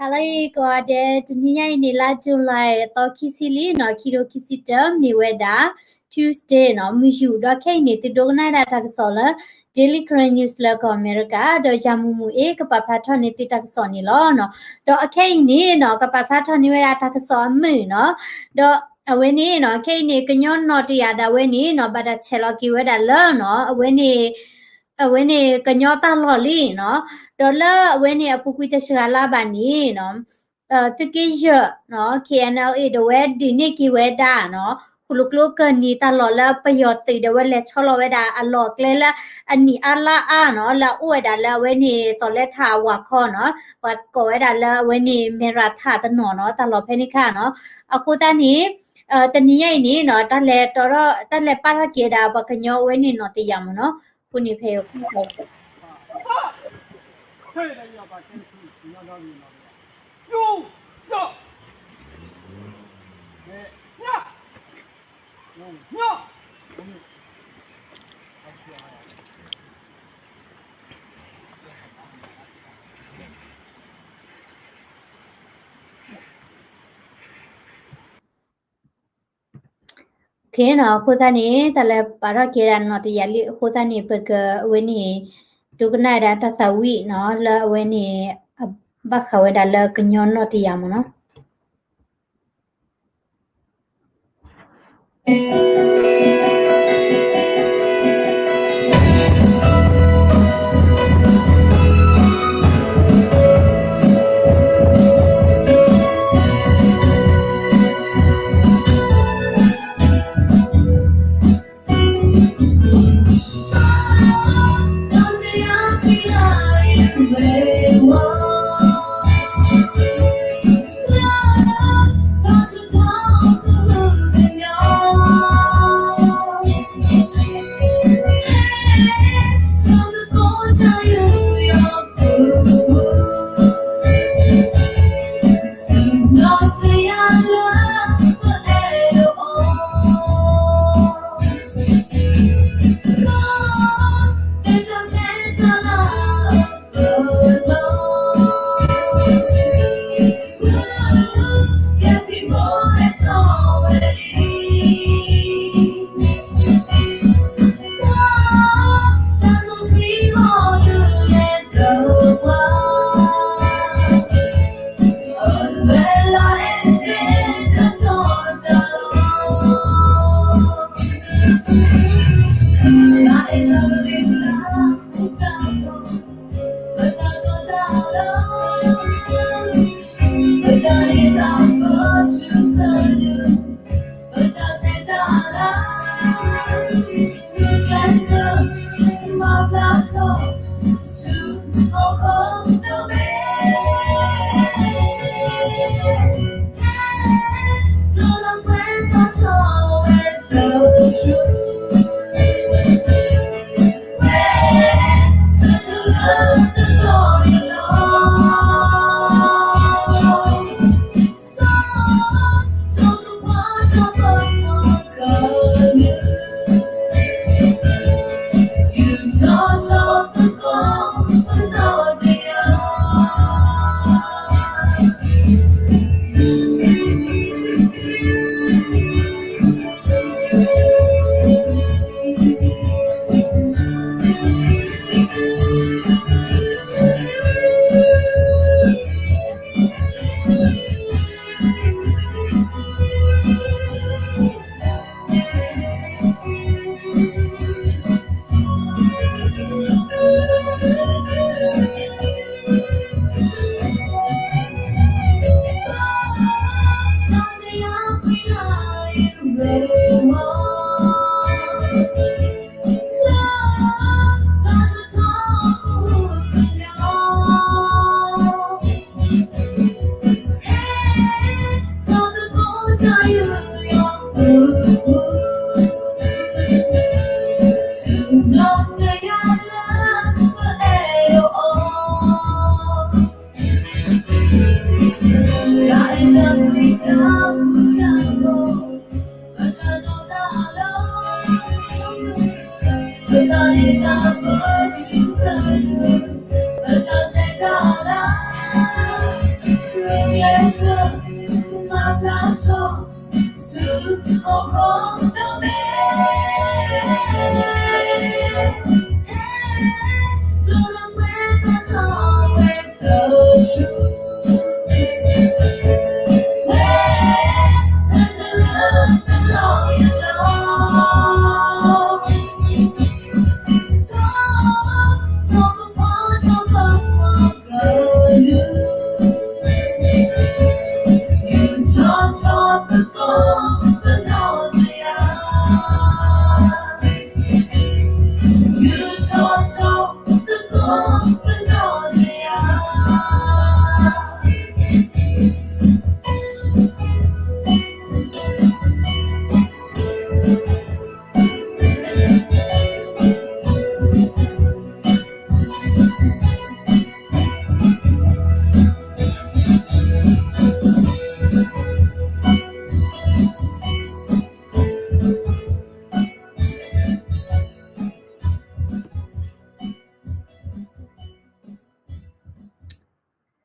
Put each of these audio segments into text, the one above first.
ဟါလၢအဂ့ၤကိးဂၤဒဲး, တနံၤညါအံၤန့ၣ် လါ July သီ ခံဆံလွံၢ်နီၤ, ခံထိခံဆံတၢ မ့ၢ်ဝဲဒၣ် Tuesday နီၤ, မုၢ်ယူာ်, ဒီးခဲအံၤန့ၣ် သုဒိကနၣ်ဝဲဒၣ်တၢ်ကစီၣ်လၢ Daily Karen News လၢကီၢ်အမဲရကၤ, ဒီးယၤမူးမူးအ့ၣ် ကပာ်ဖျါထီၣ်န့ၢ်သုတၢ်ကစီၣ်န့ၣ်လီၤနီၤ. ဒီးအခဲအံၤန့ၣ်နီၤ, ကပာ်ဖျါထီၣ်န့ၢ်ဝဲဒၣ်တၢ်ကစီၣ်အမုာ်နီၤ, ဒီးအဝဲန့ၣ်နီၤ, ခဲအံၤန့ၣ် ကညီနီၣ်တယၢ်ဒၣ်ဝဲန့ၣ်နီၤ, ဘၣ်တၢ်ဆဲးလီၤက့ၤဝဲဒၣ်လၢနီၤ, အဝဲန့ၣ် အဝဲန့ၣ်ကညီတၢ်လီၢ်လံနီၤ, ဒီးလၢအဝဲန့ၣ်အပူၤကွံာ်တၢ်ဆှၢလါဘၣ်န့ၣ်နီၤ, သုးက့ယဲၢ်နီၤ, K N L A ဒီးဝဲဒုးန့ၢ်က့ၤဝဲဒၣ်နီၤ, ဃိၣ်လိာ်ကျိကၢၢ်နံၤတၢ်လီၢ်လၢပယီၤသုးဒီးဝဲလဲၤဆီလီၤဝဲဒၣ်အလီၢ်အကျဲလၢ အနံၣ်အါလါအါနီၤ, လၢအအိၣ်ဝဲဒၣ်လၢအဝဲန့ၣ် သီၣ်လဲထးအဝၤခီနီၤ, ပှၤကိးဝဲဒၣ်လၢအဝဲန့ၣ် မဲရးထးတနီၤနီၤ, တၢ်လီၢ်ဖဲန့ၣ်ခါနီၤ. အဃိသတးန့ၣ် တနံၤညါအံၤန့ၣ်နီၤ, တၢ်လဲၤတီထီၣ်, တၢ်လဲၤပာ်ထီၣ်က့ၤဒၣ်ပှၤကညီအဝဲန့ၣ်နီၣ်တယၢ်မးနီၤ, အဃိန့ၣ်ဖဲအံၤ အဃိသတးန့ၣ် တၢ်လဲၤပာ်ထီၣ်က့ၤဒၣ်နီၣ်တယၢ်လံ, အဃိသတးန့ၣ် ပကအဝဲန့ၣ် ဒိကနၣ်ဝဲဒၣ်တၢ်သးဝံၣ်နီၤ, လၢအဝဲန့ၣ် ဘၣ်ဃးဝဲဒၣ်လၢကညီနီၣ်တယၢ်မးနီၤ.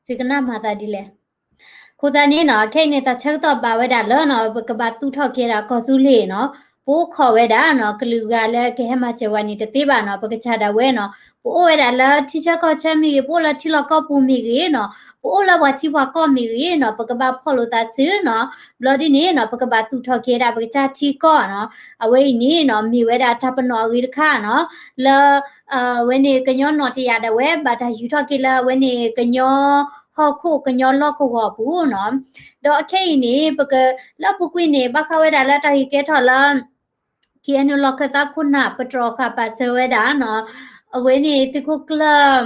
သုကနၣ်မၤသးဒ်လဲၣ်. အဃိသတးန့ၣ်နီၤ ခဲအံၤန့ၣ် တၢ်ဆၢကတီၢ်ဘၣ်ဝဲဒၣ်လၢနီၤ ပကဘၣ်သူၣ်ထီၣ်က့ၤဒၣ်ကီၢ်သူလ့ၤနီၤ, ပအိၣ်ခိးဝဲဒၣ်နီၤ ကလုာ်ဂၤလၢကဟဲမၤစၢၤဝဲန့ၣ်တသ့ဘၣ်နီၤ, ပကစၢ်ဒၣ်ဝဲနီၤ ပအိၣ်ဝဲဒၣ်လၢထံဆၢကီၢ်ဆၢမ့ၢ်ဂ့ၤ, ပအိၣ်လၢထံလီၢ်ကီၢ်ပူၤမ့ၢ်ဂ့ၤနီၤ, ပအိၣ်လၢပှၤထံပှၤကီၢ်မ့ၢ်ဂ့ၤနီၤ, ပကဘၣ်ဖီၣ်လိာ်သးစုနီၤ, ဘျီဒ်န့ၣ်နီၤ ပကဘၣ်သူၣ်ထီၣ်က့ၤဒၣ်ပကစၢ်ထံကီၢ်နီၤ, အဝဲအံၤန့ၣ်နီၤ မ့ၢ်ဝဲဒၣ်တၢ်ပနီၣ်အဂ့ၤတခါနီၤ, လၢ အဝဲန့ၣ်ကညီနီၢ်တယၢ်ဒၣ်ဝဲ ဘၣ်တၢ်ယူၤထီၣ်က့ၤလၢအဝဲန့ၣ် ကညီဟီၣ်ခိၣ်ကညီလီၢ်ကဝီၤအပူၤနီၤ, ဒီးအခဲအံၤန့ၣ် ပက လၢအပူၤကွံာ်န့ၣ် ဘၣ်ဃးဝဲဒၣ်လၢတၢ်ဂ့ၢ်ကဲထီၣ်လၢ ခ့ၣ်အဲၣ်ယူၣ် လီၢ်ခၢၣ်သးခိၣ်နၢ် ပတြီၤဃာ်ပာ်စၢၤဝဲဒၣ်နီၤ, အဝဲန့ၣ်သုးခိၣ်ကျၢၢ်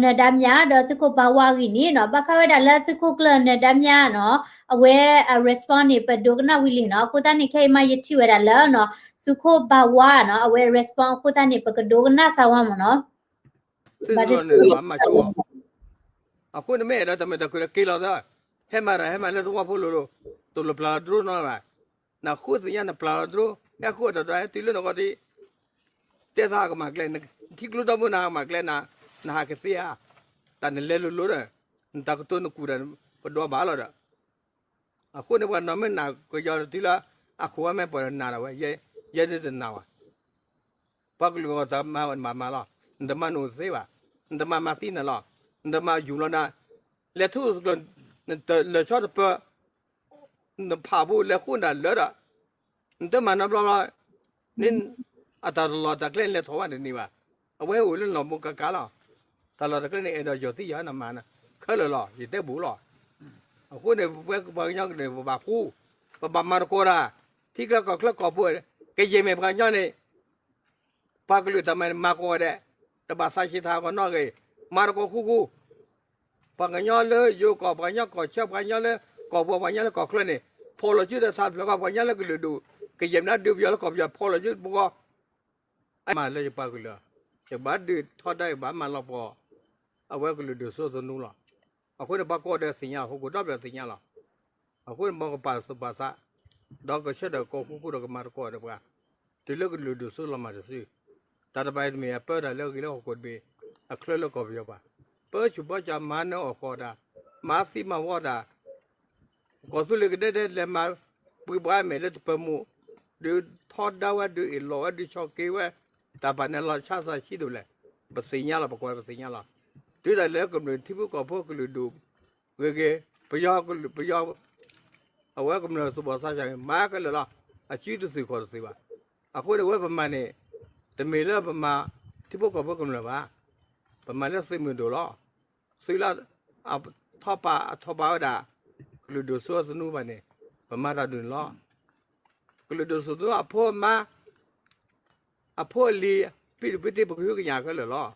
နၢၤဒါမြဒီးသုးခိၣ်ဘၣ်ဝါအဂ့ၢ်န့ၣ်နီၤ, ဘၣ်ဃးဝဲဒၣ်လၢသုးခိၣ်ကျၢၢ်နၢၤဒါမြနီၤ, အဝဲအ response န့ၣ် ပဒိကနၣ်ဝံၤလံနီၤ, အဃိသတးန့ၣ် ခဲအံၤမးယထံၣ်ဝဲဒၣ်လၢနီၤ သုးခိၣ်ဘၣ်ဝါနီၤ အဝဲ response အဃိသတးန့ၣ် ပကဒိကနၣ်စၢ်ဝဲမ့ၢ်နီၤ, သုးခိၣ်ကျၢၢ်န့ၣ် မၤမၤကၠီၣ် အဃိန့ၣ်မ့ၢ်အဲၣ်ဒိးတၢ်မုာ်တၢ်ခုၣ်လၢက့ၤလီၤသၢ, ဟဲမၤတၢ်ဟဲမၤလၢသဝီဖိလိၤလိၤ, တလိၣ်ပျၢ်လီၤဒြိနီတဂၤဘၣ်, နဃိသ့ၣ်ညါနပျၢ်လီၤဒြိ, ဟဲဃိဒီးဒီးဟဲတုၤလၢနဂီၢ်ဒံး, တဲသးဟးကမၣ်ကျဲ, နထံကျိဒီမုၢ်နဟးကမၣ်ကျဲ, နဟးကသ့ဧါ, တၢ်နလဲၤလိၤလိၤဒီး, နတၢ်ကတိၤနကူၣ်ဒီး, ပဒွးဘၣ်လီၤဒီး, အဃိန့ၣ် ပှၤနီၢ်မ့ၢ်နၤကယီၤတုၤလၢ, အဃိမ့ၢ်ပှၤနၤဒီးဝဲ, ယဲဒၣ်တနာ်ဘၣ် ပှၤကလုာ်ဂီၢ်တၢ်မၤမၤလီၤ, နတမၤနအိၣ်သ့ဘၣ်, နတမၤမၤသံနၤလီၤ, နတမၤယူၤလီၤနၤ, လဲၤထူၣ်ကျၢၢ်, လဲၤဆီတပၢၢ်, နဖးဖိလဲၤဃိနၤလၢဒီး, နတမၤနီတဘျီဘျီ, န့ၣ်, အတၢ်လီၢ်တၢ်ကျဲန့ၣ်လဲၤထီၣ်ဘၣ်တန့ၢ်ဘၣ်, အဝဲအိၣ်လၢနီၢ်မူကကါလီၤ, တၢ်လီၢ်တၢ်ကျဲန့ၣ် အဲၣ်ဒိးယီၤသံယီၤနမၤနၤ, ခဲလၢာ်လီၤ ယတဲဘူးလီၤ အဃိန့ၣ် ပဝဲပှၤကညီကလုာ်န့ၣ် ပဘၣ်ဃူ, ပဘၣ်မၤသကိးတၢ်, ထံချၢကီၢ်ချၢကီၢ်ဖိ, ကယဲၢ်မ့ၢ်ပှၤကညီန့ၣ်, ပှၤကလုာ်တၢ်မၤန့ၣ် မၤကိးဂၤဒဲး, တဘၣ်သးဆံးထီၣ်အဂီၢ်နီတဂ့ၤ, မၤသကိးဃူဃူ, ပှၤကညီလၢယိၤကီၢ်, ပှၤကညီကီၢ်ဆၢ, ပှၤကညီလၢကီၢ်ပူၤ, ပှၤကညီလၢကီၢ်ချၢန့ၣ်, ဖီၣ်လိာ်စုဒီးသးဖျၢၣ်ဃီ, ပှၤကညီလၢကလုာ်ဒူၣ်, ကယဲၢ်မနုၤဒုးပယီၤလၢကီၢ်ပယီၤ ဖီၣ်လိာ်စုတပူၤဃီ မၤလၢယပှၤကလုာ်, ယဘၣ်ဒုးထီဒါ ယဘၣ်မၤလီၤပှီၢ်, အဝဲကလုာ်ဒူၣ်စိသနူလီၤ. အဃိန့ၣ် ပှၤကိးဂၤဒဲးသ့ၣ်ညါ, ဟီၣ်ခိၣ်ဒီဘ့ၣ်သ့ၣ်ညါလီၤ. အဃိန့ၣ် မ်ကပာ်သူၣ်ပာ်သး, ဒီးကဆှၢဒီးကီၢ်ခိၣ်ခိၣ်ဒီးကမၤသကိးဒီးပှၤ, တုၤလၢကလုာ်ဒူၣ်စိလီၤမၢ်တစု, တၢ်တဖၣ်အံၤတမ့ၢ်အပၢတၢ်လၢအဂ့ၤလၢဟီၣ်ခိၣ်တဘ့ၣ်, အချၢလၢကီၢ်ပယီၤပှၤ, ပၢဆူၣ်ပၢကၠီမၤနၢၤအီၣ်ဃီတၢ်, မၤသံမၤဝီတၢ် ကီၢ်သူလ့ၤကဒဲကဒဲလဲၤမၤပှံၤပှၤမဲာ်လၢတပၢၤမိၢ်, ဒုးထီဒါဝဲ, ဒုးအ့ၣ်လိာ်ဝဲ, ဒုးဆီၣ်က့ၤဝဲ, တၢ်ပာ်န့ၣ်လီၤဆါသးဆံးဒိၣ်လဲၣ်, ပသ့ၣ်ညါလီၤ, ပကွၢ်ပသ့ၣ်ညါလီၤ. တုၤဒၣ်လဲာ်ကမျၢၢ်ထံဖိကီၢ်ဖိကလုာ်ဒူၣ်ဂ့ၤဂ့ၤ, ပယီၤကလုာ်, ပယီၤ, အဝဲကမျၢၢ်သူၣ်ဘီၣ်သးစၢ်န့ၣ် မၤခဲလၢာ်လီၤ. အစုတသုးခီၣ်တသုးဘၣ်. အဃိန့ၣ် အဝဲပမၤန့ၣ် တမ့ၢ်လၢပမၤထံဖိကီၢ်ဖိကမျၢၢ်ဘၣ်. ပမၤလၢသုးမုၢ်ဒိၣ်လီၤ. သုးလၢ ထီၣ်ပာ်, ထီၣ်ပာ်ဝဲဒၣ် ကလုာ်ဒူၣ်စိသနူဘၣ်န့ၣ် ပမၤတၢ်ဒ်န့ၣ်လီၤ. ကလုာ်ဒူၣ်စိသနူအဖိအမါ, အဖိအလံၤ, ပံတပံတ့ ပကဟုကညးခဲလၢာ်လီၤ.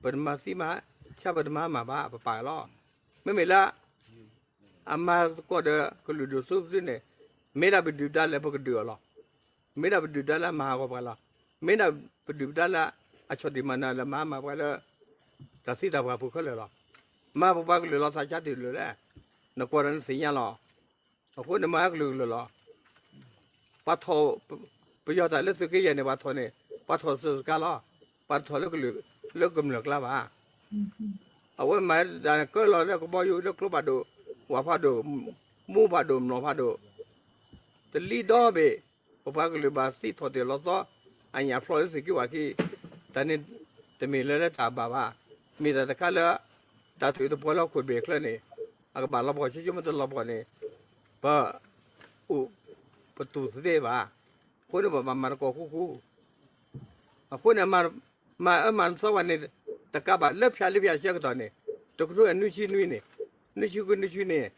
ပတမၤသံမၤဆါ ပတမၤမၤဘၣ် ပပာ်လီၤ. မ့မ့ၢ်လၢ အမၤသကိးဒီးကလုာ်ဒူၣ်စိသနူန့ၣ် မ့ၢ်ဒၣ်ပဒုၣ်ပဒါလၢပကဒုးအီၤလီၤ. မ့ၢ်ဒၣ်ပဒုၣ်ပဒါလၢအမၤဟးဂီၤပှၤလီၤ. မ့ၢ်ဒၣ်ပဒုၣ်ပဒါလၢအဆီၣ်တံၢ်မၤနၢၤလၢမၤမၤပှၤလၢ တၢ်သံတၢ်ပှၢ်ပူၤခဲလၢာ်လီၤ. မၤပပှၤကလုာ်လီၤသးဆါတ့ၢ်လၢာ်လဲၣ်. နကွၢ်ဒီးနသ့ၣ်ညါလီၤ. အဃိန့ၣ်မၤကလုာ်ကလုာ်လီၤ. ပှၤထီၣ်, ပယီၤတၢ်လၢသုးက့ယဲၢ်န့ၣ် ပှၤထီၣ်န့ၣ် ပှၤထီၣ်စၢၤစကါလီၤ. ပှၤထီၣ်လၢကလုာ်, လၢကမျၢၢ်ကျါဘၣ်. အဝဲမၤတၢ်န့ၣ်ကၢလီၤလၢကဘီယူၤလၢကျိဖးဒိၣ်, ဝၣ်ဖးဒိၣ်, မူဖးဒိၣ်, မျိာ်ဖးဒိၣ်, ထံ တလံဒီဘ့ၣ်, ပပှၤကလုာ်ဘၣ်သံထီၣ်တ့ၢ်လီၤသီ, အညၣ်ဖျီလၢသ့ၣ်က့ၤဝၣ်က့ၤ, တၢ်န့ၣ်တမ့ၢ်လၢလၢတၢ်ဘၣ်ဘၣ်, မ့ၢ်တၢ်တခါလၢ တၢ်ထုးတပှီၤလၢဟီၣ်ခိၣ်ဘ့ၣ်အချၢန့ၣ်, အကဘၣ်လီၤပှီၢ်ဆိဆိ မ့ၢ်တလီၤပှီၢ်န့ၣ်, ပ အိၣ် ပတူၢ်သ့ဘၣ်, အဃိန့ၣ်ပဘၣ်မၤသကိးဃူဃူ, အဃိန့ၣ် မၤအၢမၤသီဝဲန့ၣ် တကးဘၣ်လၢဖၠါလၢဖၠါဆၢကတီၢ်န့ၣ်, တကထိနွံဆံနွံန့ၣ်, နွံဆံဃုနွံဆံနွံန့ၣ်,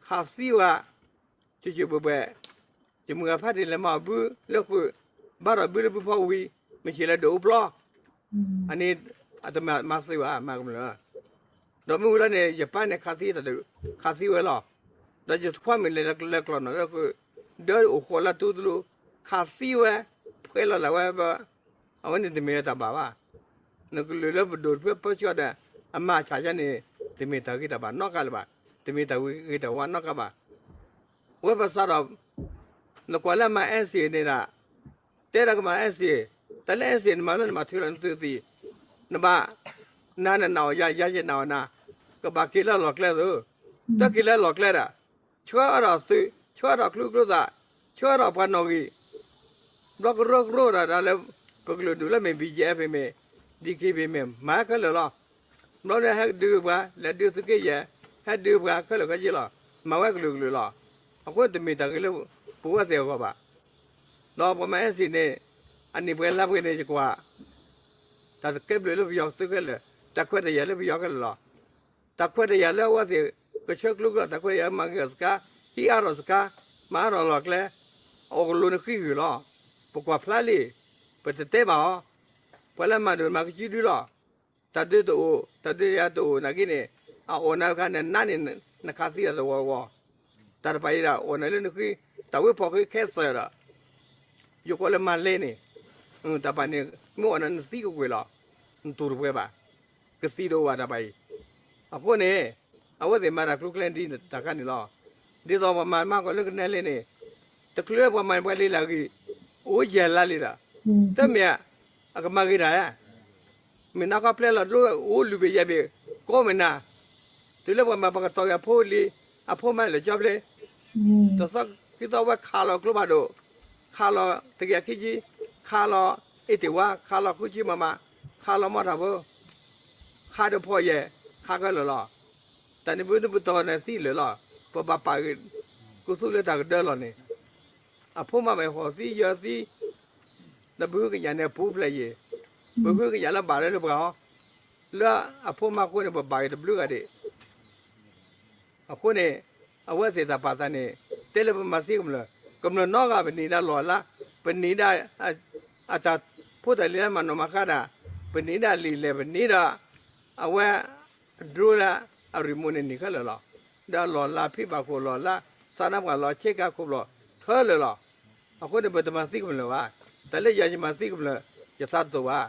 ခးသံဝဲ, ဆူၣ်ဆူၣ်ဘှဲၣ်ဘှဲၣ်, ယမုၢ်ဂၤဖးဒ့ၣ်လဲၤမၤအီၣ်ဘုလၢဃုာ်, ဘါထီၣ်ဘုလၢဘုဖီဝံၤ, မုၢ်ဆ့ၣ်လၢဒိၣ်အိၣ်ပျီ, အန့ၣ် အတမၤသ့ဘၣ် မၤကမျၢၢ် ဒီးမ့ၢ်ဝံၤလီၤန့ၣ် ယပၢ်န့ၣ်ခးသံတၢ်ဒုး, ခးသံဝဲလီၤ. ဒီးယခွါမုၣ်လဲၤလၢကျီၢ်နီၣ်လၢဃုာ်, ဒၢအိၣ်ဃီလၢတူသလူ, ခးသံဝဲ, ဖှဲလီၤလၢဝဲ, အဝဲန့ၣ်တမ့ၢ်လၢတၢ်ဘၣ်ဘၣ်. နကလုာ်လၢပဒိၣ်တဖုပၢဆှၢဒီး အမၤဆၣ်ယါန့ၣ်, တမ့ၢ်တၢ်ဂ့ၤတၢ်ဘၣ်နီတဂၤလၢၤဘၣ်, တမ့ၢ်တၢ်ဂ့ၤတၢ်ဝါနီတဂၤဘၣ်. ဝဲပသးဒီး နကွၢ်လၢအမၤ NCA န့ၣ်ဒၣ်, တဲဒၣ်ကမၤ NCA, တၢ်လၢ NCA နမၤလၢနမၤထုးလီၤနသုသံး, နဘၣ်, နၤနနာ်အီၤယၤ ယၤယနာ်အီၤနၤ, ကဘၣ်က့ၤလၢလီၢ်ကျဲသိး, တၢ်က့ၤလၢလီၢ်ကျဲဒၣ်, ဆှၢအါထီၣ်သုး, ဆှၢအါထီၣ်ကျိချံကျိသၣ်, ဆှၢအါထီၣ်ပှၤနီၣ်ဂံၢ်, ဘျီကရၢကရိဒၣ်တၢ်လၢ ပကလုာ်ဒူၣ်လၢမ့ၢ် BGF မ့ၢ်, DKBA မ့ၢ် မၤခဲလၢာ်လီၤ. ဘျီန့ၣ်ဟဲဒုးပှၤ လဲၤဒုးသုးက့ယဲၢ်, ဟဲဒုးပှၤခဲလၢာ်ခဲဆ့လီၤ, မၤဝဲကလုာ်ကလုာ်လီၤ. အဃိတမ့ၢ်တၢ်ဂ့ၤလၢပဝဲသ့ၣ်အဂီၢ်ဘၣ်. ဒီးပှၤမၤ NCA န့ၣ်, အနံၣ်ပှဲၤလါပှဲၤန့ၣ် ယကွၢ် တၢ်တကဲဘျုးလၢပယီၤသုးခဲလၢာ်, တၢ်ခွဲးတၢ်ယာ်လၢပယီၤခဲလၢာ်လီၤ. တၢ်ခွဲးတၢ်ယာ်လၢအဝဲသ့ၣ် ကဆှၢကျိချံကျိသၣ် တၢ်ခွဲးတၢ်ယာ်မၤဂ့ၤအီၤစခါ, ဟံးအါထီၣ်စခါ, မၤအါထီၣ်လီၢ်ကျဲ, အီၣ်ကလိၤန့ၣ်ဃံဂုာ်လီၤ. ပကွၢ်ဖျါလံ, ပတတဲဘၣ်အီၤ, ပှၤလၢမၤဒိၣ်မၤကစုဒုလီၤ. တၢ်ဒုးတအိၣ်, တၢ်ဒုးတၢ်ယၤတအိၣ်နာ်က့န့ၣ်, အအိၣ်နၤအခါန့ၣ် နးန့ၣ်နခးသံတၢ်သဝီသဝီ, တၢ်တဖၣ်အံၤဒၣ် အိၣ်နၤလၢနဃံ, တၢ်ဝဲဖီၣ်ဃံခဲစၢၣ်ဒီး ယကွၢ်လၢမၤလဲန့ၣ်, တၢ်ပာ်န့ၣ် မ့ၢ်အိၣ်နၤနသံကကွံာ်လီၤ, နတူၢ်တပှဲၤဘၣ်, ကသံတအိၣ်ဘၣ်တၢ်ပာ်အံၤ. အဃိန့ၣ်, အဝဲသ့ၣ်မၤတၢ်ကျိၤကျဲဒ်တၢ်ခါန့ၣ်လီၤ. ဒ်သိးပှၤမၤမၤကီၢ်လၢကနဲလဲန့ၣ်, တချုးပှၤမၤပှၤလံလၢအဂ့ၤ, အိၣ်ယဲၢ်လါလံဒီး, တမ့ၢ်, အကမၤဂ့ၤတၢ်ဧါ မ့ၢ်နၤခီဖျဲလီၤဒိ အိၣ်လွံၢ်ဘ့ၣ်ယဲၢ်ဘ့ၣ်, ကိးမ့ၢ်နၤ, တုၤလၢပှၤမၤပှၤကတီၤက့ၤအဖိလံ, အဖိမါလၢာ်ကၠီဖျ့, တသီခံသီဝဲခးလီၤကျိဖးဒိၣ်, ခးလီၤတကယၤခံဆံ, ခးလီၤအ့ၣ်တ့ၢ်ဝါ, ခးလီၤဃုဆံမးမး, ခးလီၤမီၢ်ထၣ်ဖိ, ခးဒီးဖီၣ်ယဲၢ်, ခးခဲလၢာ်လီၤ. တၢ်န့ၣ်ပဒုးပတီၢ်န့ၣ်သံလၢာ်လီၤ, ပဘၣ်ပာ်ဂ့ၤ, ကသူလၢတၢ်ကဒၢလီၤန့ၣ်, အဖိမါဘၣ်ဟီၣ်သံယၢၤသံ ဒီးပဟုကညးန့ၣ်ပူၤဖျဲးယံၤ, ပဟုကညးလၢဘၣ်လၢပှၤအီၤ, လၢအဖိမါအဃိန့ၣ် ပဘၣ်ဂ့ၤတဘျုးဂၤဒံး. အဃိန့ၣ်, အဝဲသ့ၣ်တၢ်ပာ်သးန့ၣ်, တဲလၢပမၤသံကမျၢၢ်, ကမျၢၢ်နီတဂၤပနံၤဒၣ်လီၢ်အလါ, ပနံၤဒၣ် အတၢ်ဖိတၢ်လံၤလၢမၤနီၣ်မၤဃါတၢ်, ပနံၤဒၣ်လံာ်လဲၢ် ပနံၤဒၣ် အဝဲ drone လၢအ remote န့ၣ်နံၤခဲလၢာ်လီၤ. ဒီးလီၢ်လၤဖံးဘၣ်ခိၣ်လီၢ်လၤ, သးနါပှၢ်လီၢ်ဆ့ကၤခိၣ်ဘျီၣ်ခဲလၢာ်လီၤ. အဃိန့ၣ် ပတမၤသံကမျၢၢ်ဘၣ်. တၢ်လၢယၤယမၤသံကမျၢၢ်, ယသးတတိာ်ဘၣ်.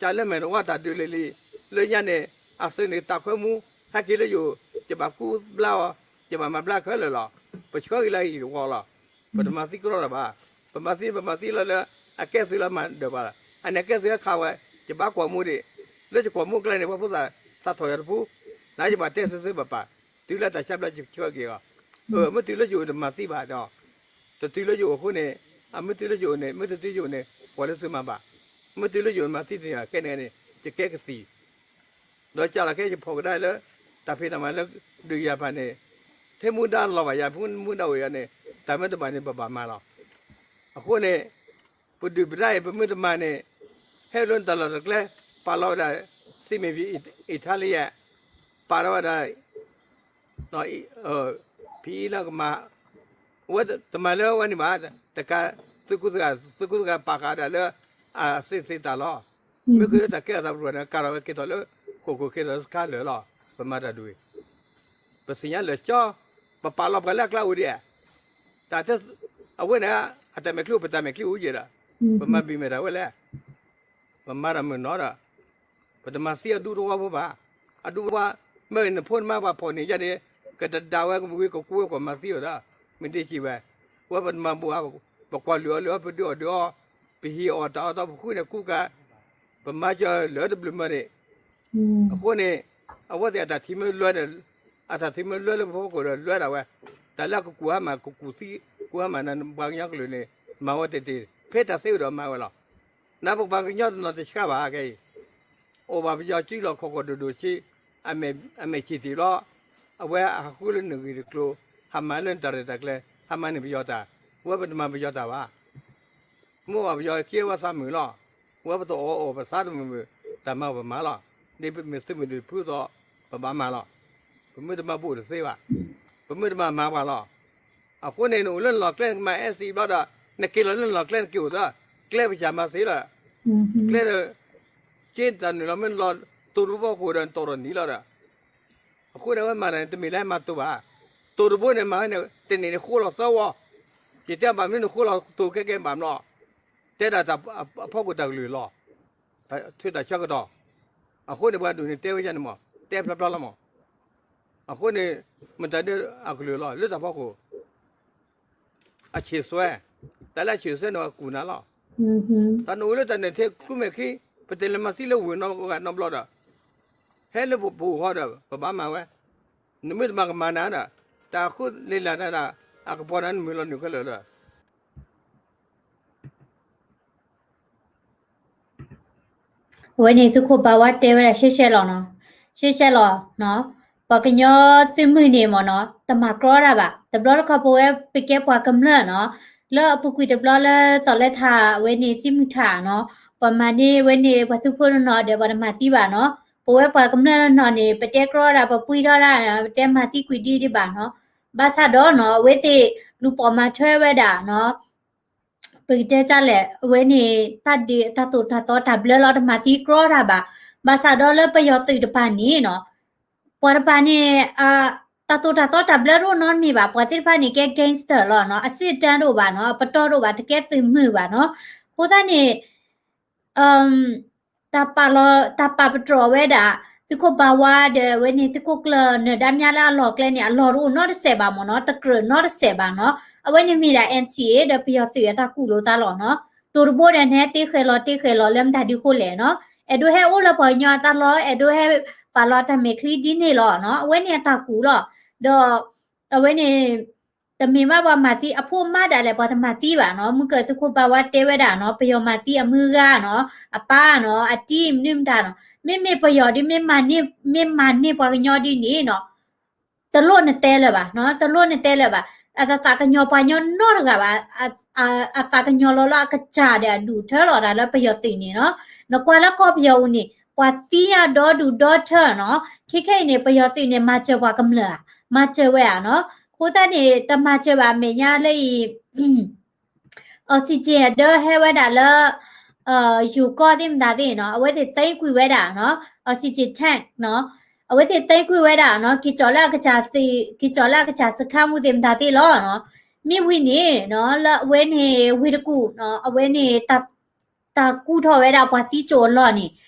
ကၢ်လၢမဲာ်တဝါတၢ်ဒုးလံၤလံၤ, လၢညါန့ၣ် အသုးန့ၣ်တၢ်ခွဲမူ, ဟဲက့ၤလၢယအိၣ်, ယဘၣ်ကူဘျါအီၤ, ယဘၣ်မၤဘျါခဲလၢာ်လီၤ. ပဆှၢက့ၤလၢအံၤတဝီလီၤ. ပတမၤသံကရီတၢ်ဘၣ်. ပမၤသံ ပမၤသံလီၤလၢ အကဲသုးလၢမၤဒၢးပှၤလီၤ. အန့ၣ်အကဲသုးလၢခးဝဲ, ယဘၣ်ကွၢ်မူဒံး. လၢယကွၢ်မူကျဲန့ၣ် ပှၤဖိသၣ်သးထီၣ်ယၤတပူၤ, နယဘၣ်တဲသုသုဘၣ်ပာ်, တုၤလၢတၢ်ဆါဘျါယဆှၢက့ၤအီၤ. အၢ မ့ၢ်တုၤလၢယအိၣ်တမၤသံဘၣ်ဒီး, တတုၤလၢယအိၣ်အဃိန့ၣ်, အမ့ၢ်တုၤလၢယအိၣ်န့ၣ် မ့ၢ်တတုၤယအိၣ်န့ၣ် ပှၤလၢသုမၤဘၣ်. မ့ၢ်တုၤလၢယအိၣ်မၤသံတန့ၢ်ခဲန့ၣ်န့ၣ် ယကဲကသံၣ် ဒီးကၢ်လီၤခဲယဖီၣ်ကဒါလၢ တၢ်ဖံးတၢ်မၤလၢဒုးယၤဖးန့ၣ်, ဖဲမူဒါလီၤဘၣ်ယၤ ဖဲမူဒါအိၣ်ယၤန့ၣ် တၢ်မ့ၢ်တဘၣ်န့ၣ် ပဘၣ်မၤလီၤ. အဃိန့ၣ်, ပဒုၣ်ပဒါအံၤ ပမ့ၢ်တမၤန့ၣ်, ဟဲလၢတၢ်လီၢ်တၢ်ကျဲ, ပာ်လီၤဝဲဒၣ် စံးမ့ၢ်ဖံးအံးထါလံယဲၢ်, ပာ်လီၤဝဲဒၣ် ဖံးအံးလၢကမၤ, အဝဲတမၤလၢအဝဲန့ၣ်ဘၣ်, တကး သုးခိၣ်သဂၢၢ် သုးခိၣ်သဂၢၢ်ပာ်ဃာ်ဒၣ်လၢ အသ့ၣ်သ့ၣ်တၢ်လီၤ. မ့ၢ်ဃုာ်လၢတၢ်ကဲထီၣ်သးပရူၢ်န့ၣ် ကးထီၣ်ဝဲက့ၤထီၣ်လၢ ဃိာ်ခိၣ်က့ၤထီၣ်လၢစခါလၢာ်လီၤ. ပမၤတၢ်ဒ်အံၤ, ပသ့ၣ်ညါလၢာ်ကၠီ, ပပာ်လီၤပှၤလၢအကျါအိၣ်ဒံးဧါ. တၢ်တဲ, အဝဲန့ၣ် အတၢ်မဲာ်ချံအိၣ် ပတၢ်မဲာ်ချံအိၣ်ယဲၢ်ဒီး, ပမၤဘံၣ်မဲာ်တၢ်ဝဲလဲၣ်. ပမၤတၢ်မုာ်နီၤဒီး, ပတမၤသံအဒူသဝီဖိဘၣ်. အဒူသဝီ, မ့ၢ်နဖိနမါပှၤဖီၣ်န့ၢ်ယါန့ၣ်, ကတဒါဝဲကဝံၤကကူဝဲကွၢ်မၤသံအီၤဒီး, မ့ၢ်ဒ်စံးဝဲ, ဝဲပတမၤဘူးဧါ, ပကွၢ်လုၢ်အီၣ်လုၢ်အီ ပဒုးအီၣ်ဒုးအီ, ပဟံးအီၣ်တၢ်အီၣ်တၢ် ပဃုန့ၢ်ကူကၤ, ပမၤစၢၤလၢတဘျုးမၢန့ၣ်, အဃိန့ၣ်, အဝဲသ့ၣ်အတၢ်ထံၣ်မ့ၢ်လွဲဒီး, အတၢ်ထံၣ်မ့ၢ်လွဲလၢပဖီခိၣ်ဒီးလွဲဒၣ်ဝဲ, တၢ်လၢအကကူၣ်ဟါမၢ် ကကူၣ်သံ ကူၣ်ဟါမၢ်နၤ ပှၤကညီကလုာ်န့ၣ် မၤဝဲတ့ၢ်တ့ၢ် ဖဲတၢ်သ့အိၣ်ဒီးမၤဝဲလီၤ. နပှၤကညီတနီၤတဆှါဘၣ်ခဲအံၤ အိၣ်ဘၣ်ပယီၤစုလီၢ်ခီၣ်ခီၣ်ဒိၣ်ဒိၣ်ဆံ အမဲာ်ဆံၣ်တ့ၢ်လီၤ. အဝဲဟးဃုလၢနဂ့ၢ်တကျိၤ ဟးမၤလၢနတၢ်ရဲၣ်တၢ်ကျဲၤ ဟးမၤန့ၢ်ပယီၤတၢ် ဝဲပတမၤပယီၤတၢ်ဘၣ်. မ့ၢ်ဘၣ်ပယီၤက့ဝဲသးမုာ်လီၤ. ဝဲပတအီၣ်အီၣ်ပသးတမုာ်မုာ် တၢ်မၤပမၤလီၤ. ဒ်ပမ့ၢ်သုးမုၢ်ဒိၣ်တဖုသိး ပဘၣ်မၤလီၤ. ပမ့ၢ်တမၤဘူးတသ့ဘၣ်. ပမ့ၢ်တမၤမၤပှၤလီၤ. အဃိန့ၣ် နအိၣ်လၢနလီၢ်ကျဲနကမၤ အဲၣ်စံဘျီဒီး နက့ၤလီၤလၢနလီၢ်ကျဲနက့ၤအိၣ်သၢ ကျဲပစၢ်မၤသ့လီၤ. ကျဲဒီး က့တၢ်နုာ်လီၤမ့ၢ်လီၤ တိၤတဘိဃိဒီးနတီၢ်ဒီးနံၤလီၤဒီး အဃိန့ၣ် အဝဲမၤတၢ်န့ၣ် တမ့ၢ်လၢမၤတိၤဘၣ်. တိၤတဘိန့ၣ် မၤဝဲန့ၣ် တနံၣ်န့ၣ်ဃိလီၤသၢဝီ. ယတဲဘၣ်မနုၤနဃိလီၤတိၤကဲကဲဘၣ်မနီၤ. တဲဒၣ်တၢ်အဖီခိၣ်တၢ်ကလုၢ်လီၤ. တၢ်ထုးတၢ်ဆၢကတီၢ်. အဃိန့ၣ် ပှၤဒိၣ်န့ၣ်တဲဝဲယၤန့ၣ်မး တဲဖျါဖျါလီၤမး. အဃိန့ၣ် မတၤဒ်အကလုၢ်လီၤ လၢတၢ်ဖီခိၣ် အဆံးစွဲ, တၢ်လၢအဆံးစွဲန့ၣ် ပှၤကူၣ်နၤလီၤ. တၢ်နအိၣ်လၢတၢ်နဲၣ်ထဲကျူမဲာ်ချံ ပတဲလၢမၤသံလၢဝ့ၢ်နီၢ်ဂၤနီတဘျီဒီး ဟဲလၢပအိၣ်ဃီဒီး ပဘၣ်မၤဝဲ, နမ့ၢ်တမၤကမၤနၤဒီး တၢ်ဃုလ့ၤလၢ်နၤဒီး အကပီၤနၤနမုာ်လီၤနုာ်ခဲလၢာ်လၢ အဝဲန့ၣ်သုးခိၣ်ဘါဝါတဲဝဲဒၣ်ရှဲရှဲလီၤနီၤ, ရှဲရှဲလီၤနီၤ, ပှၤကညီသုးမုၢ်န့ၣ်မ့ၢ်နီၤ တမၤကြီတၢ်ဘၣ်, တဘျီတခီပဝဲပကဲပှၤကမျၢၢ်နီၤ, လၢအပူၤကွံာ်တဘျီလၢသီးလဲထး အဝဲန့ၣ်သံမုၢ်ထးနီၤ, ပှၤမၤန့ၢ်ဝဲန့ၣ် ပှၤသုးဖိတနီၤဒီး ပှၤတမၤသံဘၣ်နီၤ, ပဝဲပှၤကမျၢၢ်တနီၤန့ၣ် ပတဲကြီတၢ် ပပှံထီၣ်တၢ် ပတဲမၤသံကွံာ်ဒ်ဒံးဘၣ်နီၤ, ဘၣ်ဆၣ်ဒီးနီၤ အဝဲသ့ၣ်လူၤပိာ်မၤထွဲဝဲဒၣ်နီၤ ပကတဲတၢ်လဲၣ် အဝဲန့ၣ် တၢ်ဒုးတၢ်သိၣ်တၢ်သီတၢ်ဘျၢလီၤ တမၤသံကြီတၢ်ဘၣ်, ဘၣ်ဆၣ်ဒီးလၢပယီၤသုးတပၤန့ၣ်နီၤ, ပှၤတပၤန့ၣ် တၢ်သိၣ်တၢ်သီတၢ်ဘျၢတအိၣ်နီတမံၤဘၣ်, ပှၤသ့ၣ်တဖၣ်န့ၣ်ကဲ gangster လီၤနီၤ, အစ့တၢတအိၣ်ဘၣ်နီၤ, အပတီၢ်တအိၣ်ဘၣ်, တကဲသုးမုၢ်ဘၣ်နီၤ, အဃိသတးန့ၣ် တၢ်ပာ်လီၤ တၢ်ပာ်ပတြီၤဝဲဒၣ် သုးခိၣ်ဘါဝါဒီး အဝဲန့ၣ်သုးခိၣ်ကျၢၢ်နၢၤဒါမြလၢအလီၢ်ကျဲန့ၣ် အလီၢ်တအိၣ်နီတစဲးဘၣ်မ့ၢ်နီၤ, တကြၢးနီတစဲးဘၣ်နီၤ, အဝဲန့ၣ်မ့ၢ်ဒၣ် NCA ဒီးပယီၤသုးအတၢ်ကူၣ်လိာ်သးလီၤနီၤ, တိၤတဘိဒီးနဟဲတ့ဃဲၤလီၤတ့ဃဲၤလီၤလၢမတၤဒုးဃိလဲၣ်နီၤ, အဲၣ်ဒိးဟဲအိၣ်လၢပှၤကညီအတၢ်လီၢ် အဲၣ်ဒိးဟဲပာ်လီၤတၢ်မဲာ်ချံဒ်န့ၣ်လီၤနီၤ, အဝဲန့ၣ်အတၢ်ကူၣ်လီၤ, ဒီး အဝဲန့ၣ် တမ့ၢ်ဘၣ်ပှၤမၤသံအဖိအမါဒၣ်လဲာ် ပှၤတမၤသံဘၣ်နီၤ, မုၢ်ကၢၢ်သုးခိၣ်ဘါဝါတဲဝဲဒၣ်နီၤ, ပယီၤမၤသံအမုၢ်ဂၤနီၤ, အပၢ်နီၤ, အတံၤမနုၤမတၤနီၤ, မ့မ့ၢ်ပယီၤဒ်မ့ၢ်မၤန့ၢ် မ့ၢ်မၤန့ၢ်ပှၤကညီဒ်န့ၣ်နီၤ, တလိၣ်နတဲလၢၤဘၣ်နီၤ, တလိၣ်နတဲလၢၤဘၣ်, အသးကညီၤပှၤကညီနီတဂၤဘၣ်, အသးကညီၤလီၤလၢအကစၢ်ဒီးအဒူၣ်ထၢလီၤတၢ်လၢပယီၤသုးန့ၣ်နီၤ, နကွၢ်လၢကီၢ်ပယီၤအူန့ၣ် ပှၤသံညါဒီဒူၣ်ဒီထၢနီၤ, ခဲခဲအံၤန့ၣ် ပယီၤသုးန့ၣ် မၤစၢၤပှၤကမျၢၢ်ဧါ, မၤစၢၤဝဲဧါနီၤ, အဃိသတးန့ၣ် တမၤစၢၤဘၣ်အမဲာ်ညါလၢအံၤ oxygen အဒၢဟဲဝဲဒၣ်လၢ ယိၤကီၢ်သ့ၣ်မတၤသ့ၣ်နီၤ, အဝဲသ့ၣ်သ့ကွံာ်ဝဲဒၣ်နီၤ, oxygen tank နီၤ, အဝဲသ့ၣ်သ့ကွံာ်ဝဲဒၣ်နီၤ, က့ၤကၠီၣ်လၢအကစၢ်သ့ၣ် က့ၤကၠီၣ်လၢအကစၢ်စခါမူသ့ၣ်မတၤသ့ၣ်လီၤနီၤ, မ့ၢ်ဝံၤန့ၣ်နီၤ လၢအဝဲန့ၣ်ဝ့ၢ်တကူၣ်နီၤ, အဝဲန့ၣ် တၢ်ကူၣ်ထီၣ်ဝဲဒၣ်ပှၤသံကၠိၣ်အလီၢ်န့ၣ်,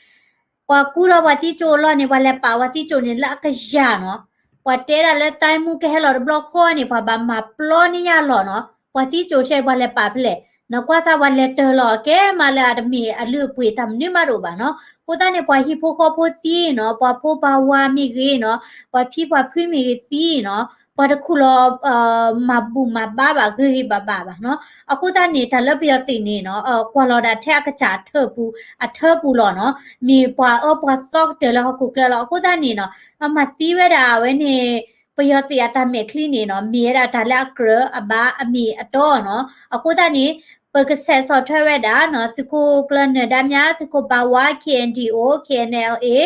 ပှၤကူၣ်ထီၣ်ပှၤသံကၠိၣ်အလီၢ်န့ၣ် ပှၤလဲၤပာ်ပှၤသံကၠိၣ်န့ၣ်လၢအကယၤနီၤ, ပှၤတဲဒၣ်လၢတၢ်မူကဟဲလီၤတဘျီဃီန့ၣ် ပှၤဘၣ်မၤပျီန့ၢ်ညါလီၢ်နီၤ, ပှၤသံကၠိၣ်ရှဲပှၤလဲၤပာ်ဖဲလဲၣ်, နကွၢ်စၢ်ပှၤလဲၤတၢၢ်လီၤကဲမးလၢအတမ့ၢ်အလုၢ်အပှ့ၤတၢ်မနုၤမးတအိၣ်ဘၣ်နီၤ, အဃိသတးန့ၣ်ပှၤဟံၣ်ဖိဃီဖိသံနီၤ, ပှၤဖိပှၤဝါမ့ၢ်ဂ့ၤနီၤ, ပှၤဖံပှၤဖုမ့ၢ်ဂ့ၤသံနီၤ, ပှၤတခူၣ်လီၤ မၤဘူၣ်မၤဘါဘၣ်ဂ့ၤဂ့ၤဘၣ်ဘၣ်ဘၣ်နီၤ, အဃိသတးန့ၣ် တၢ်လၢပယီၤသုးန့ၣ်နီၤ, ကွၢ်လီၤဒၣ်ထဲအကစၢ်အထၢၣ်ပူၤ အထၢပူၤလီၤနီၤ, မ့ၢ်ပှၤအၢပှၤသီကတၢၢ်လၢဟီၣ်ခိၣ်ချၢလီၤ, အဃိသတးန့ၣ်နီၤ, မၤသံဝဲဒၣ်အဝဲန့ၣ် ပယီၤသုးအတၢ်မဲာ်ချံန့ၣ်နီၤ, မ့ၢ်ဝဲဒၣ်တၢ်လၢအကြၢးအဘၣ်အမ့ၢ်အတီနီၤ, အဃိသတးန့ၣ် ပကဆဲးဆီၣ်ထွဲဝဲဒၣ်နီၤ, သုးခိၣ်ကျၢၢ်နၢၤဒါမြ သုးခိၣ်ဘါဝါ K N D O K N L A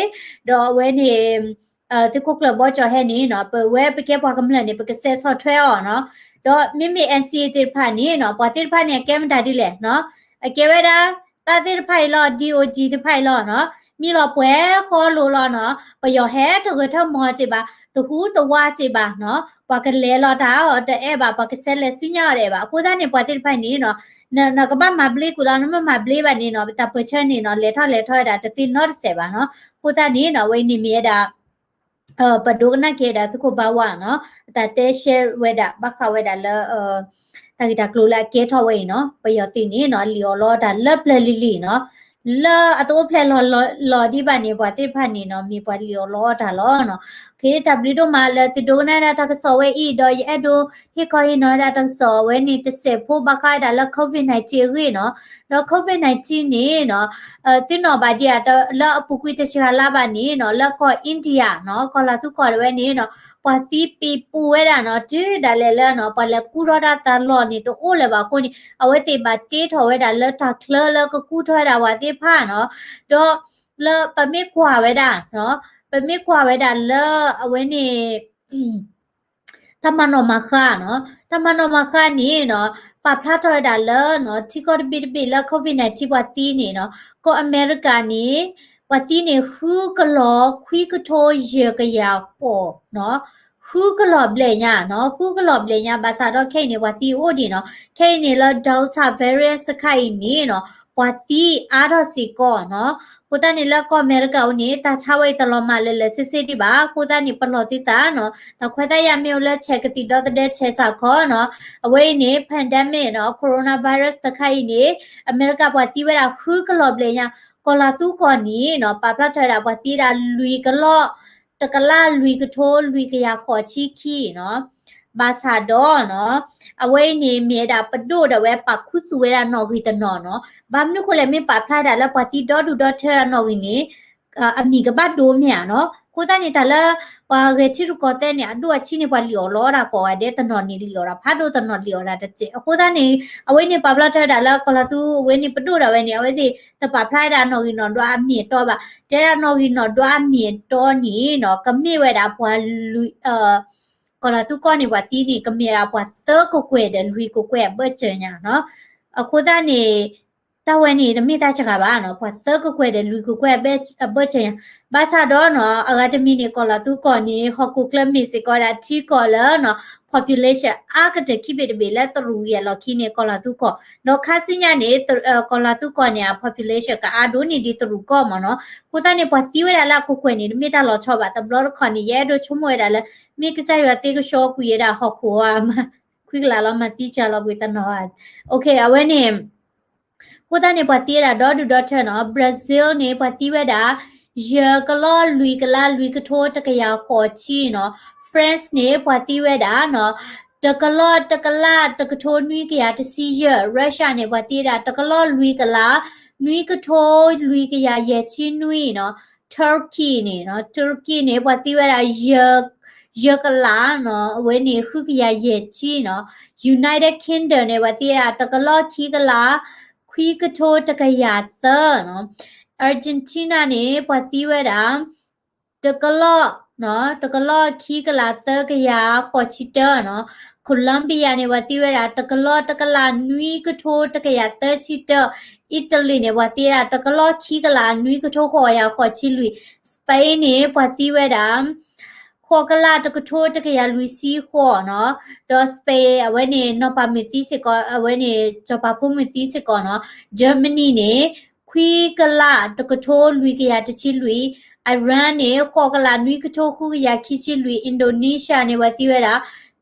ဒီးအဝဲန့ၣ် သုးခိၣ်ကျၢၢ်ဘီကၠီၤဟဲန့ၣ်နီၤ, ပဝဲပကဲပှၤကမျၢၢ်န့ၣ် ပကဆဲးဆီၣ်ထွဲအီၤနီၤ, ဒီးမ့မ့ၢ် N C A သ့ၣ်တဖၣ်န့ၣ်နီၤ, ပှၤသ့ၣ်တဖၣ်န့ၣ် အကဲမတၤဒ်လဲၣ်နီၤ, အကဲဝဲဒၣ် တၢ်သ့ၣ်တဖၣ်အံၤလီၤ, D O G သ့ၣ်တဖၣ်အံၤလီၤနီၤ, မ့ၢ်လီၤပှဲၤဃီလိၤလီၤနီၤ, ပယီၤဟဲတဂၢၢ်ထၢၣ်မီၤစ့ၢ်ဘၣ်, တဟူးတဝါစ့ၢ်ဘၣ်နီၤ, ပှၤကလဲၤလီၤတၢ်အီၤတအဲၣ်ဘၣ်, ပှၤကဆဲးလဲၤဆူညါအီၤတအဲၣ်ဘၣ်, အဃိသတးန့ၣ် ပှၤသ့ၣ်တဖၣ်န့ၣ်နီၤ, နကဘၣ်မၤဘျ့ကွံာ်လီၤ, နမ့ၢ်မၤဘျ့ဘၣ်န့ၣ်နီၤ, တၢ်ပၢၢ်ဆၢန့ၣ်နီၤ, လဲၤထီၣ်လဲၤထီဝဲဒၣ်တသ့နီတစဲးဘၣ်နီၤ, အဃိသတးန့ၣ်နီၤ, အဝဲအံၤန့ၣ်မ့ၢ်ဝဲဒၣ် ပဒိကနၣ်က့ၤဒၣ်သုးခိၣ်ဘါဝါနီၤ, တၢ်တဲရှဲဝဲဒၣ် ဘၣ်ဃးဝဲဒၣ်လၢ တၢ်ဂ့ၢ်တၢ်ကျိၤလၢအကဲထီၣ်ဝဲအံၤနီၤ, ပယီၤသုးန့ၣ်နီၤ, လံၣ်အီၣ်လီတၢ်လၢပျၢၤလံၤလံၤနီၤ, လၢအတအိၣ်ဖျဲၣ်လီၤလီၤဒံးဘၣ်န့ၣ် ပှၤသ့ၣ်တဖၣ်န့ၣ်နီၤ မ့ၢ်ပှၤလံၣ်အီၣ်လီအီၣ်တၢ်လီၤနီၤ. တၢ်ဘျုးဒိၣ်မးလၢသုဒိကနၣ်ဒၣ်တၢ်ကစီၣ်ဝဲအံၤ ဒီးယအဲၣ်ဒိးဟ့ၣ်ခီဟ့ၣ်နီၤဒၣ်တၢ်ကစီၣ်ဝဲန့ၣ် တစဲးဖိဘၣ်ဃးဒၣ်လၢ COVID nineteen အဂ့ၢ်နီၤ. ဒီး COVID nineteen န့ၣ်နီၤ သုနီၣ်ဘၣ်ဒံးဧါ လၢအပူၤကွံာ်တဆံဃာ်လါဘၣ်န့ၣ်နီၤ လၢကီၢ် India နီၤ ကီၢ်လၤသူကီၢ်ဒၣ်ဝဲန့ၣ်နီၤ ပှၤသံပ့ၤပူၤဝဲဒၣ်နီၤ တုၤဒၣ်လဲာ်လၢနီၤ ပှၤလဲၤကူထီၣ်တၢ်တၢ်လီၢ်န့ၣ် တအိၣ်လၢၤဘၣ်အဃိန့ၣ် အဝဲသ့ၣ်ဘၣ်တ့ထီၣ်ဝဲဒၣ်လၢတၢ်ချၢလၢကကူထီၣ်ဝဲဒၣ်ပှၤသ့ၣ်တဖၣ်နီၤ. ဒီးလၢပမ့ၢ်ကွၢ်ဝဲဒၣ်နီၤ ပမ့ၢ်ကွၢ်ဝဲဒၣ်လၢအဝဲန့ၣ် တၢ်မၤနီၣ်မၤဃါနီၤ တၢ်မၤနီၣ်မၤဃါန့ၣ်နီၤ ပာ်ဖျါထီၣ်ဝဲဒၣ်လၢနီၤ ထံကီၢ်တဘ့ၣ်တဘ့ၣ်လၢ COVID nineteen ပှၤသံန့ၣ်နီၤ ကီၢ်အမဲရကၤန့ၣ် ပှၤသံန့ၣ် ဃုကလီၤခွံကထိယဲၢ်ကယၤဃိးနီၤ ဃုကလီၤဘျဲၣ်ညါနီၤ ဃုကလီၤဘျဲၣ်ညါ ဘၣ်ဆၣ်ဒီးခဲအံၤန့ၣ် ပှၤသံအိၣ်ဒံးနီၤ ခဲအံၤန့ၣ်လၢ Delta variant တခါအံၤန့ၣ်နီၤ ပှၤသံအါထီၣ်စ့ၢ်ကီးနီၤ. အဃိသတးန့ၣ်လၢကီၢ်အမဲရကၤအအိၣ်န့ၣ် တၢ်ဆါဝဲအံၤတလီၤမၢ်လၢလၢဆ့ဆ့ဒံးဘၣ်. အဃိသတးန့ၣ် ပလီၢ်သုသးနီၤ တၢ်ခွဲးတၢ်ယာ်မ့ၢ်အိၣ်လၢ ဆဲးကသံၣ်ဒီသဒၢဆဲးစၢ်ခီနီၤ အဝဲအံၤန့ၣ် pandemic နီၤ coronavirus တခါအံၤန့ၣ် အမဲရကၤပှၤသံဝဲဒၣ်ဃုကလီၤဘျဲၣ်ညါ ကီၢ်လၤသူကီၢ်န့ၣ်နီၤ ပာ်ဖျါထီၣ်ဝဲဒၣ်ပှၤသံဝဲဒၣ်လွံၢ်ကလီၢ် တကလးလွံၢ်ကထိလွံၢ်ကယၤဃိးဆံခံနီၤ ဘၣ်ဆၣ်ဒီးနီၤ အဝဲအံၤန့ၣ်မ့ၢ်ဝဲဒၣ်ပဒိၣ်ဒၣ်ဝဲပာ်ခူသူၣ်ဝဲဒၣ်နီၣ်ဂံၢ်တနီၤနီၤ ဘၣ်မနုၤဃိလဲၣ် မ့ၢ်ပာ်ဖျါဒၣ်လၢပှၤသံဒီဒူၣ်ဒီထၢအနီၣ်ဂံၢ်န့ၣ် အမံၤကဘၣ်ဒိမ့ၢ်ဧါနီၤ. အဃိသတးန့ၣ် တၢ်လၢပှၤဂဲၤထံရူၢ်ကီၢ်သဲးန့ၣ် အဒိၣ်အဆံးန့ၣ် ပှၤလံၣ်အီၣ်လီအီၣ်ဒၣ်ကိးဂၤဒဲး တနီၤန့ၣ်လံၣ်အီၣ်ဒၣ်ဖးဒိၣ် တနီၤလံၣ်အီၣ်ဒၣ်တစဲး. အဃိသတးန့ၣ် အဝဲန့ၣ်ပာ်ဖျါထီၣ်ဝဲဒၣ်လၢကီၢ်လၤသူ အဝဲန့ၣ်ပဒိၣ်ဒၣ်ဝဲန့ၣ် အဝဲသ့ၣ်တပာ်ဖျါဝဲဒၣ်နီၣ်ဂံၢ်နီၣ်ဒွးအမ့ၢ်အတီဘၣ်. တဲဒၣ်နီၣ်ဂံၢ်နီၣ်ဒွးအမ့ၢ်အတီန့ၣ်နီၤ ကမ့ၢ်ဝဲဒၣ်ပှၤလွံၢ် ကီၢ်လၤသူကီၢ်န့ၣ် ပှၤသံန့ၣ် ကမ့ၢ်ဒၣ်ပှၤသၢကကွဲၢ်ဒီးလွံၢ်ကကွဲၢ်အဘၢၣ်စၢၤညါနီၤ. အဃိသတးန့ၣ် တၢ်ဝဲန့ၣ် တမ့ၢ်တၢ်စှၤဘၣ်နီၤ ပှၤသၢကကွဲၢ်ဒီးလွံၢ်ကကွဲၢ်အဘၢၣ်စၢၤညါ. ဘၣ်ဆၣ်ဒီးနီၤ အဂၤတမံၤန့ၣ် ကီၢ်လၤသူကီၢ်န့ၣ် ဟီၣ်ခိၣ်ချၢမ့ၢ်စ့ၢ်ကီးဝဲဒၣ်ထံကီၢ်လၢနီၤ population အါကတၢၢ်ခံဘ့ၣ်တဘ့ၣ်လၢတရူးဝံၤအလီၢ်ခံန့ၣ် ကီၢ်လၤသူကီၢ်, ဒီးခါဆူညါန့ၣ် ကီၢ်လၤသူကီၢ်န့ၣ် အ population ကအါဒိၣ်န့ၢ်ဒံးတရူးကီၢ်မ့ၢ်နီၤ. အဃိသတးန့ၣ် ပှၤသံဝဲဒၣ်လၢအကကွဲၢ်န့ၣ် တမ့ၢ်တၢ်လီၤဆီဘၣ်. တဘျီတခီၣ်န့ၣ် ယအဲၣ်ဒိးဆိကမိၣ်ဝဲဒၣ်လၢ မ့ၢ်ကစၢ်ယွၤသ့ကဆှီကွံာ်ဝဲဒၣ်ဟီၣ်ခိၣ်ဧါ ခွံကလးလီၤ မၤသံစှၤလီၤကွံာ်တနီၤဧါ. အဝဲန့ၣ် အဃိသတးန့ၣ် ပှၤသံဝဲဒၣ် ဒီဒူၣ်ဒီထၢနီၤ. Brazil န့ၣ် ပှၤသံဝဲဒၣ် ယဲၢ်ကလီၢ်လွံၢ်ကလးလွံၢ်ကထိတကယၤဃိးဆံနီၤ. France န့ၣ် ပှၤသံဝဲဒၣ်နီၤ တကလီၢ်တကလးတကထိနွံကယၤတဆံယဲၢ်. Russia န့ၣ် ပှၤသံဝဲဒၣ် တကလီၢ်လွံၢ်ကလး နွံကထိလွံၢ်ကယၤယဲၢ်ဆံနွံနီၤ. Turkey န့ၣ်နီၤ Turkey န့ၣ် ပှၤသံဝဲဒၣ် ယဲၢ်ကလးနီၤ အဝဲန့ၣ် ဃုကယၤယဲၢ်ဆံနီၤ. United Kingdom န့ၣ် ပှၤသံဝဲဒၣ် တကလီၢ်ခံကလး ခွံကထိတကယၤသၢနီၤ. Argentina န့ၣ် ပှၤသံဝဲဒၣ် တကလီၢ် တကလီၢ်ခံကလးသၢကယၤဃိးဆံတၢနီၤ. Colombia န့ၣ် ပှၤသံဝဲဒၣ် တကလီၢ်တကလးနွံကထိတကယၤသၢဆံတၢ. Italy န့ၣ် ပှၤသံဝဲဒၣ် တကလီၢ်ခံကလးနွံကထိဃိးကယၤဃိးဆံလွံၢ်. Spain န့ၣ် ပှၤသံဝဲဒၣ် ဃိးကလးတကထိတကယၤလွံၢ်ဆံဃိးနီၤ, ဒီး Spain အဝဲန့ၣ် နီၢ်ပၤမုၢ်သံစ့ၢ်ကီး အဝဲန့ၣ် စီၤပၤဖိမုၢ်သံစ့ၢ်ကီးနီၤ. Germany န့ၣ် ခွံကလးတကထိလွံၢ်ကယၤတဆံလွံၢ်, Iran န့ၣ် ဃိးကလးနွံကထိဃုကယၤခံဆံလွံၢ်, Indonesia န့ၣ် ပှၤသံဝဲဒၣ်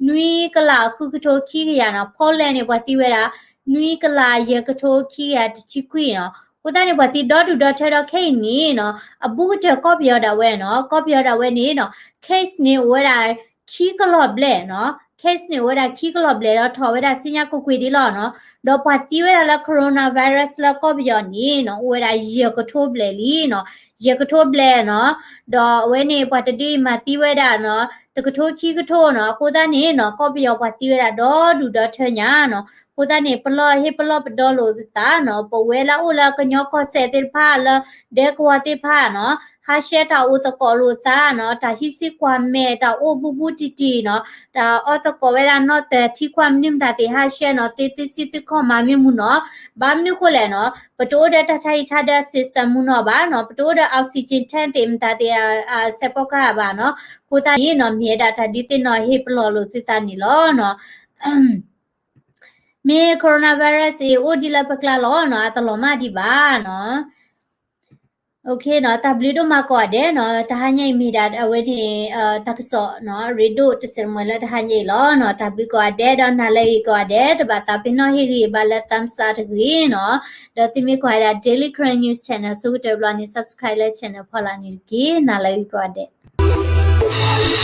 နွံကလးဃုကထိခံကယၤနီၤ, Poland န့ၣ် ပှၤသံဝဲဒၣ် နွံကလးယဲၢ်ကထိခံကယၤတဆံခွံနီၤ. အဃိသတးန့ၣ် ပှၤသံဒီဒူၣ်ဒီထၢဒီးခဲအံၤန့ၣ်နီၤ, အဘူးကတၢၢ်ကီၢ်ပယီၤဒၣ်ဝဲနီၤ, ကီၢ်ပယီၤဒၣ်ဝဲန့ၣ်နီၤ, case န့ၣ်အိၣ်ဝဲဒၣ်ခံကလီၢ်ဘျဲၣ်နီၤ, case န့ၣ်အိၣ်ဝဲဒၣ်ခံကလီၢ်ဘျဲၣ်ဒီးထီၣ်ဝဲဒၣ်ဆူညါကွ့ၢ်ကွ့ၢ်ဒံးလီၤနီၤ. ဒီးပှၤသံဝဲဒၣ်လၢ coronavirus လၢကီၢ်ပယီၤန့ၣ်နီၤ အိၣ်ဝဲဒၣ်ယဲၢ်ကထိဘျဲၣ်လံနီၤ, ယဲၢ်ကထိဘျဲၣ်နီၤ. ဒီးအဝဲန့ၣ် ပှၤတဒုအံၤမၤသံဝဲဒၣ်နီၤ တကထိခံကထိနီၤ. အဃိသတးန့ၣ်နီၤ ကီၢ်ပယီၤပှၤသံဝဲဒၣ်ဒီဒူၣ်ဒီထၢညါနီၤ. အဃိသတးန့ၣ် ပလီၢ်ဟ့ၣ်ပလီၢ်ပဒီလိာ်ပသးနီၤ, ပဝဲလၢအအိၣ်လၢကညီကီၢ်စဲၣ်သ့ၣ်တဖၣ်လၢဒဲကဝီၤသ့ၣ်တဖၣ်နီၤ, ဟးဆှဲးတၢ်အိၣ်သကိးလိာ်သးနီၤ, တၢ်ဟံးစုကွၢ်မဲာ် တၢ်အိၣ်ဘူးဘူးတံၢ်တံၢ်နီၤ, တၢ်အီၣ်သကိးဝဲဒၣ်နီၣ်တၢၤထံခွါမနုၤမတၤသ့ၣ်ဟးဆှဲးနီၤ, သ့သုစုသုခီၣ်မၤမ့ၢ်မူနီၤ. ဘၣ်မနုၤဃိလဲၣ်နီၤ, ပတအိၣ်ဒီးတၢ်ဆါဟံၣ်ဆါဒၢ system မူနီၤဘၣ်နီၤ, ပတအိၣ်ဒီး oxygen tank သ့ၣ်မတၤသ့ၣ် စဲးဖီကဟၣ်ဘၣ်နီၤ. အဃိသတးန့ၣ်နီၤ မ့ၢ်ဝဲဒၣ်တၢ်ဒုးသ့ၣ်နီၣ်ဟ့ၣ်ပလီၢ်လိာ်သုသးန့ၣ်လီၤနီၤ. မ့ၢ် coronavirus အံၤ အိၣ်ဒံးလၢပကျါလီၤနီၤ, အတလီၤမၢ်ဒံးဘၣ်နီၤ. နီၤ, တၢ်ဘျုးဒိၣ်မးကိးဂၤဒဲးနီၤ, တဟါညါအံၤမ့ၢ်ဒၣ်အဝဲန့ၣ် တၢ်ကစီၣ်နီၤ ရ့ဒိၣ်တစဲးတမှဲၤလၢတဟါညါအံၤလီၤနီၤ, တၢ်ဘျုးကိးဂၤဒဲး ဒီးနၤလၢအဂ့ၤကိးဂၤဒဲး, တဘၣ်သးပ့ၤနီၣ်ဟ့ၣ်ဂံၢ်ဘါလၢ thumbs up တဂ့ၤနီၤ, ဒီးသုမ့ၢ်ကွၢ်ဝဲဒၣ် Daily Karen News Channel ဆိကတၢၢ်တဘျီန့ၣ် subscribe လၢ channel ဖီလာ်န့ၣ်တက့ၢ်, နၤလၢအဂ့ၤကိးဂၤဒဲး.